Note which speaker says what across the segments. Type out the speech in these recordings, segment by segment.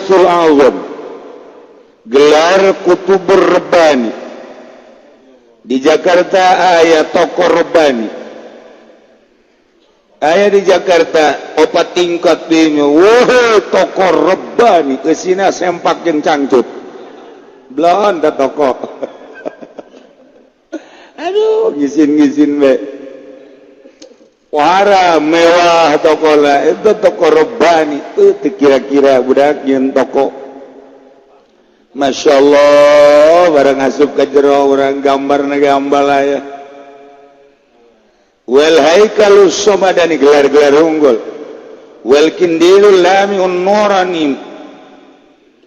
Speaker 1: Al-Ghautsul Azam, gelar Kutubur Rabbani. Di Jakarta aya toko Rabbani, aya di Jakarta opat tingkat dinya. Wah, toko Rabbani eusina sempak jeung cangcut belon ta toko. Aduh, ngisin-ngisin be. Wara mewah toko lah itu, toko Rabbani itu. Kira-kira budak nyeun toko, Masya Allah, barang asup ke jero orang gambar na gambar ya. Wal haikalus somadani, gelar-gelar unggul. Wal kindilul lamiun nurani,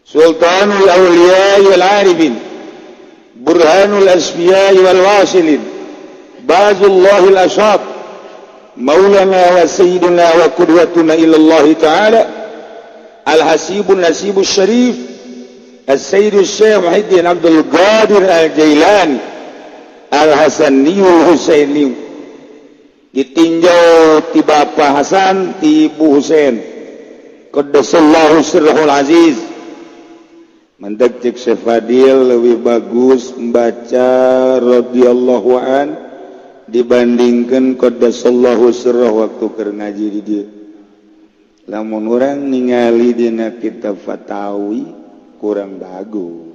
Speaker 1: sultanul awliya wal arifin, burhanul asfiya wal wasilin, bazullahil ashab, maulana wa sayyiduna wa qudwatuna ilallahi ta'ala, al-hasibun nasibus syarif, al-sayyid Syekh Muhyiddin Abdul Qadir Al-Jailani Al-Hasaniyul Husaini, ditinjau ti Bapak Hasan, ti Ibu Husain, qaddasallahu sirrahul aziz. Mantak cek Syekh Fadil lebih bagus membaca radhiyallahu an dibandingkan qaddasallahu sirrah waktu keur ngaji di dieu. Lamun urang ningali dina kitab Fatawi kurang bagus,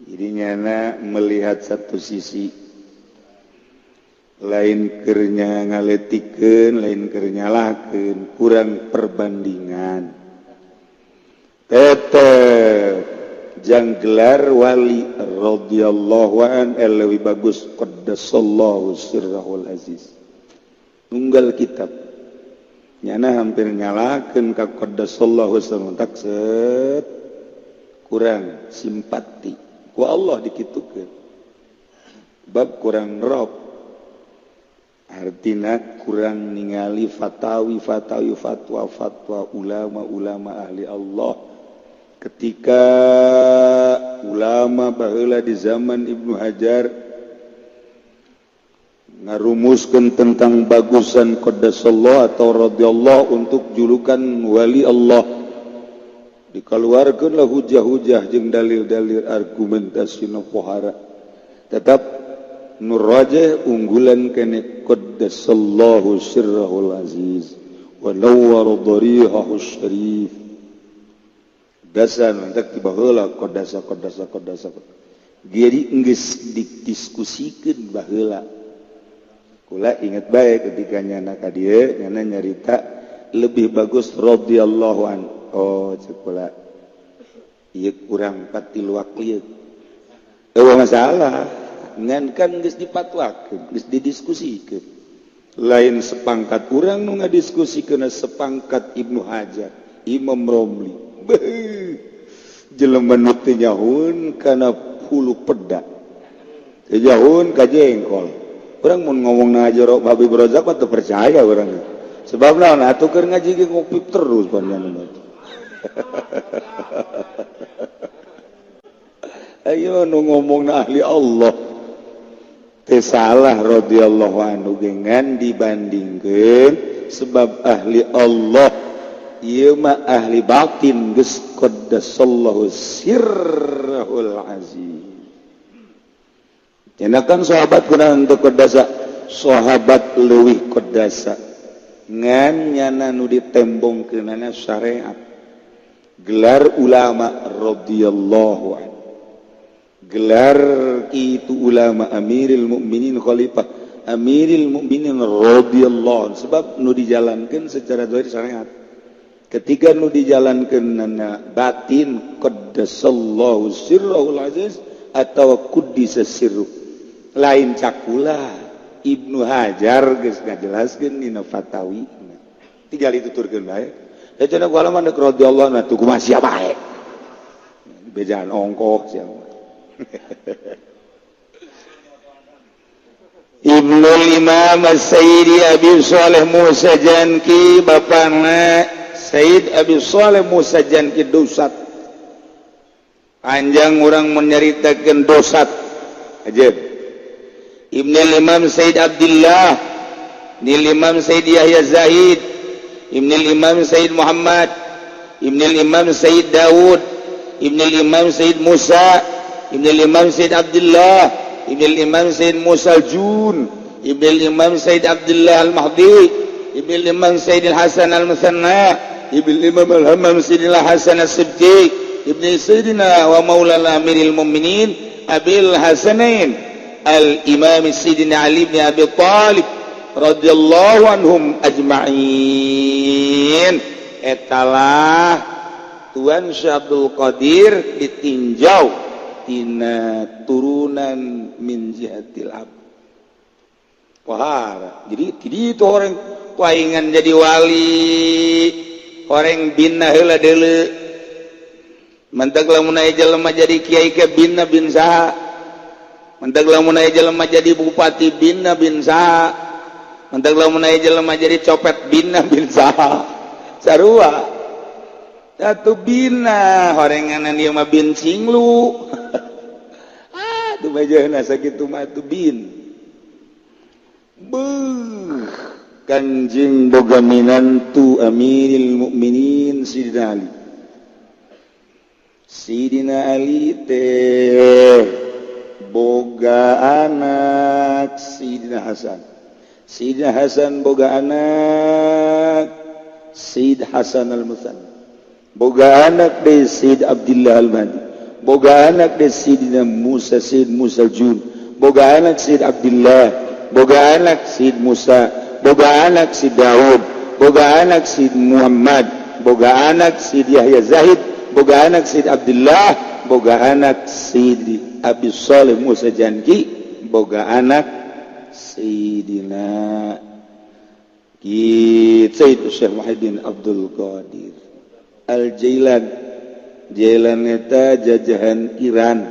Speaker 1: jadi nyana melihat satu sisi, lain keur ngaletikeun, lain keur nyalahkeun, kurang perbandingan. Tetep jang gelar wali radhiyallahu an lebih bagus qaddasallahu sirrahul aziz. Tunggal kitab nyana hampir nyalakeun ka qaddasallahu sirrahul, tak set kurang simpati ku Allah dikitukeun, bab kurang rob, artina kurang ningali fatawi fatawi, fatwa fatwa ulama-ulama ahli Allah. Ketika ulama baheula di zaman Ibnu Hajar ngarumuskeun tentang bagusan qaddasallah atau radhiyallahu untuk julukan wali Allah, dikeluarkanlah hujah-hujah jeung dalil-dalil argumentasi nu pohara. Tetap nu rajih unggulan kene qaddasallahu sirrahul aziz wa nawwara dharihahu syarif. Dasar mantak tiba heula qaddasa, qaddasa, qaddasa. Jadi geus didiskusikeun baheula. Kula inget baik ketika nyana ka dieu, nyana nyarita lebih bagus radhiyallahu an. Oh, cek kula ieu kurang patiluak ieu. Eueuh masalah, ngan kan geus dipatwakeun, geus didiskusikeun. Lain sepangkat urang nu ngadiskusikeun, sepangkat Ibnu Hajar, Imam Romli. Beuh, jelema nu teu nyahoeun kana hulu peda, teu nyahoeun ka jengkol. Urang mun ngomong na jero Habib Rozak mah teu percaya urang. Sebab naon atuh, keur ngaji ge ngopi terus panjenengan. Ayo, nu ngomong na ahli Allah. Teu salah radhiyallahu anhu ge, ngan dibandingkeun sebab ahli Allah ieu mah ahli batin, geus qaddasallahu sirrahul aziz. Kan sahabat kunaon untuk kodasa, sahabat leuwih kodasa, ngan nyana nu ditembong kenana syariat gelar ulama radhiyallahu an, gelar itu ulama Amiril Mukminin, khalifah Amiril Mukminin radhiyallahu an, sebab nu dijalankan secara zahir syariat. Ketika nu dijalankan nana batin qaddasallahu sirrahul aziz atau kuddisa sirruh. Lain cakula, Ibnu Hajar geus ngajelaskeun dina Fatawi, tinggal dituturkeun bae. Da cenah kula mah deuk radhiyallahu anhu tuh kumaha sia bae, bejaan ongkok sia. Ibnul Imam Sayyidi Abi Saleh Musa Janki, bapakna Sayyid Abi Saleh Musa Janki dosat. Panjang orang menyeritakan dosat aja. Ibnul Imam Sayyid Abdullah, Nil Imam Sayyid Yahya Zahid, Ibnul Imam Sayyid Muhammad, Ibnul Imam Sayyid Daud, Ibnul Imam Sayyid Musa, Ibnul Imam Sayyid Abdullah, Ibnul Imam Sayyid Musa Jun, Ibnul Imam Sayyid Abdullah Al-Mahdi, Ibnul Imam Sayyid Hasan Al-Musanna, Ibnul Imam Al-Hammam Sayyidina Hasan As-Sibti, Ibnu Sayyidina wa Maulana Amiril Mukminin Abil Hasanain Al-Imam Sayyidina Ali bin Abi Thalib radhiyallahu anhum ajma'in. Etalah Tuan Syekh Abdul Qadir ditinjau tina turunan min jihatil ab. Wah, jadi tidak itu orang paingan jadi wali, orang bina heula deuleu. Mentak lamun aya jelema jadi kiai ke bina bin saha. Mentak lamun aya jelema jadi bupati bina bin saha. Mentak lamun aya jelema jadi copet bina bin saha. Sarua. Satu bina horenganan ieu mah bin cinglu. Ah, tuh bajana sakitu mah tuh bin. Beuh, Kanjeng boga minantu Amiril Mukminin Sidina Ali. Sidina Ali teh boga anak Sidina Hasan. Sidina Hasan boga anak Sayyid Hasan Al-Musanna. Boga anak deui Sayyid Abdullah Al-Mahdi. Boga anak deui Sayyidina Musa, Sayyid Musa Jun. Boga anak Sayyid Abdullah, boga anak Sayyid Musa, boga anak Sayyid Daud, boga anak Sayyid Muhammad, boga anak Sayyid Yahya Zahid, boga anak Sayyid Abdullah, boga anak Sayyid Abi Saleh Musa Janki, boga anak Sayyidina Sayyid Syekh Muhyiddin Abdul Qadir Al-Jailan. Jailan eta jajahan Iran,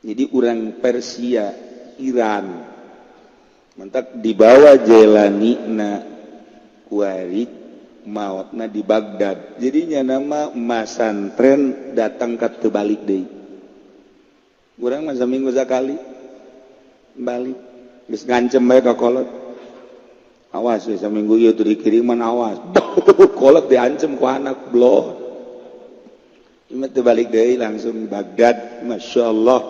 Speaker 1: jadi orang Persia Iran mentak dibawa Jailani na kuari maotna di Baghdad. Jadinya nama masantren datang ke terbalik deui. Urang mah saminggu sakali balik, geus ngancem bae ka kolot, awas we saminggu ieu teu dikiriman, awas. Kolot diancem ku anak blon. Ieu teu balik deui, langsung Baghdad. Masya Allah,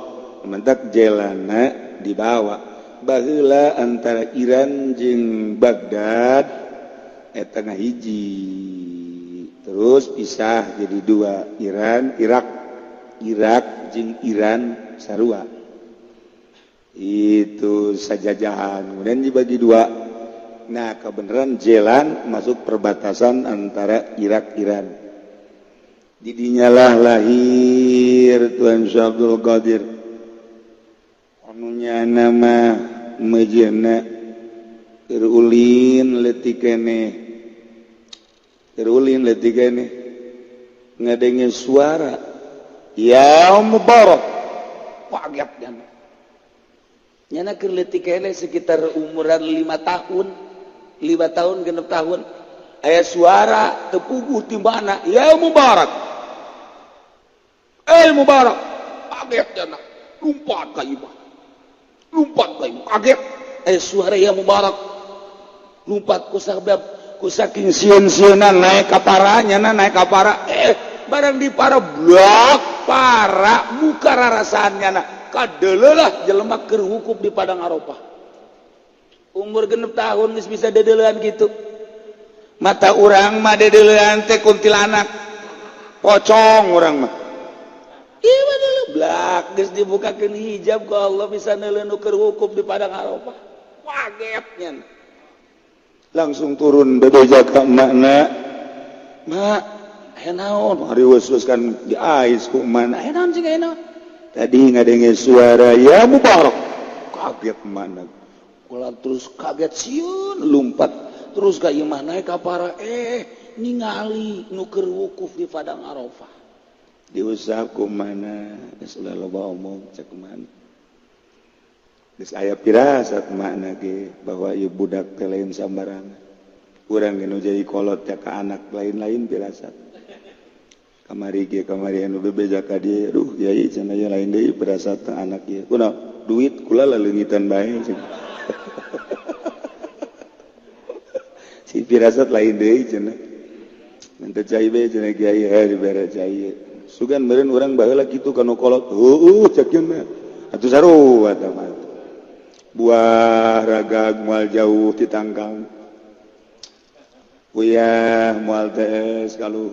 Speaker 1: mentak jelana dibawa baheula antara Iran jeung Baghdad eta hiji, terus pisah jadi dua, Iran Irak. Irak jeung Iran sarua itu sajajahan, kemudian dibagi dua. Nah, kebenaran jalan masuk perbatasan antara Irak Iran, didinyalah lahir Tuan Syekh Abdul Qadir. Anunya nama mejena keur ulin leutik keneh, keur ulin leutik keneh, ngadenge suara ya Mubarak, kaget nyana. Nyana keur leutik keneh, sekitar umuran 5 tahun, 5 tahun, 6 tahun, aya suara teu puguh ti mana, ya Mubarak, eh Mubarak. Kaget nyana, lompat ka imah, lompat ka imah, kaget eh suara ya Mubarak. Lompat ku sabab ku saking sieun-sieunan naik ka para nyana, naik ka para. Eh, barang di para blok para muka rarasaan nyana, kadeleulah jelema keur wukuf di Padang Arafah. Umur 6 tahun geus bisa dedeulean gitu. Mata urang mah dedeulean teh kuntilanak, pocong urang mah. Ieu mah deuleu blak, geus dibukakeun hijab ku Allah, bisa neuleuh nu keur wukuf di Padang Arafah. Kaget nya, langsung turun bebeja ka emakna, "Mak, aya naon?" Ari weus kan diais ku emakna. "Aya naon sih, aya naon?" "Tadi ngadenge suara ya Mubarak." Kaget emakna. Kula terus kaget sieun, lumpat terus ka imah, naik ka para, eh ningali nu keur wukuf di Padang Arafah. Diusap ku mana, geus ulah loba omong, cek mana. Geus aya pirasat makna ge bahwa ieu budak teh lain sambarangan. Urang ge nu jadi kolot ya ka anak lain-lain pirasat. Kamari ge, kamari anu bebeja ka dieu, "Duh yai," cenah, "ieu lain deui pirasat anak ieu." "Kunaon?" "Duit kula laleungitan bae." Si pirasat lain deui cenah. Minta cai be cenah kiai, eh dibere cai. Sugan meureun urang baheula kitu ka nu kolot. Heueuh cek mah. Atuh sarua eta mah. Buah ragag moal jauh ti tangkal. Uyah moal tees kaluhur.